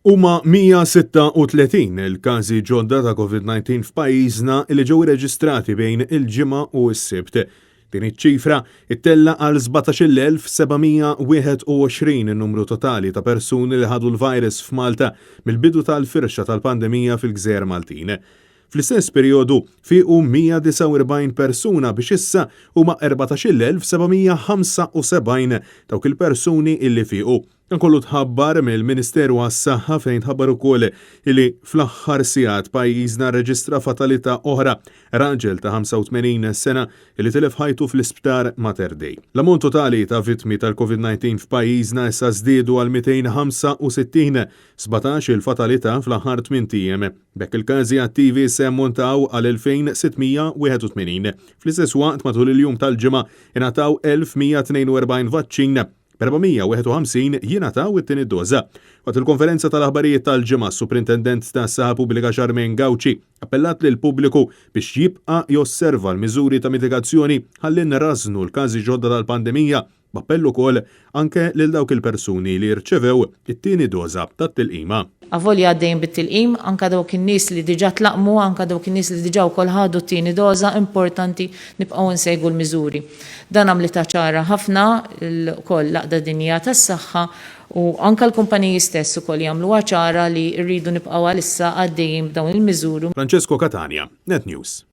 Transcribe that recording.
Huma 136 il-każi ġodda ta' Covid-19 f'pajjiżna li ġew irreġistrati bejn il-Ġimgħa u s-Sibt. Din iċ-ċifra ttella' għal 17,721 in-numru totali ta' persuni li ħadu l-virus f'Malta mill-bidu tal-firxa tal-pandemija fil-gżejjer Maltin. Fl-istess perjodu fiequ 149 persuna biex issa huma 14,775 dawk il-persuni illi fiequ. Dan kollu tħabbar mill-Ministeru għas-Saħħa fejn tħabbar ukoll li fl-aħħar sigħat pajjiżna rreġistra fatalità oħra, raġel ta' 85 sena li tilef ħajtu fl-Isptar Mater Dei. L-ammont totali ta' vittmi tal-Covid-19 f'pajjiżna issa żdiedu għal 265, 17 il-fatalità fl-aħħar tmint ijiem. B'hekk il-każi attivi issa jammontaw għal 2,681. Fl-istess waqt matul il-jum tal-Ġimgħa ingħataw 1,142 vaċċin 451 jingħataw it-tieni doża. Waqt il-konferenza tal-aħbarijiet tal-Ġimgħa, s-Suprintendent tas-Saħħa Pubblika Charmaine Gauci appellat lill-pubbliku biex jibqa' josserva l-miżuri ta' mitigazzjoni ħalli nrażżnu l-każi ġodda tal-pandemija, b'appell ukoll anke lil dawk il-persuni li rċevew it-tieni doża tat-tilqima. Avolja għaddejjin bit-tilqim, anke dawk in-nies li diġà tlaqqmu, anke dawk in-nies li diġà wkoll ħadu t-tieni doża, importanti nibqgħu nsegwu l-miżuri. Dan għamlitha ċara ħafna wkoll l-Għaqda Dinjija tas-Saħħa u anke l-kumpaniji stess ukoll jagħmluha ċara li rridu nibqgħu għalissa għaddejjin b'dawn il-miżuri. Francesco Catania, Net News.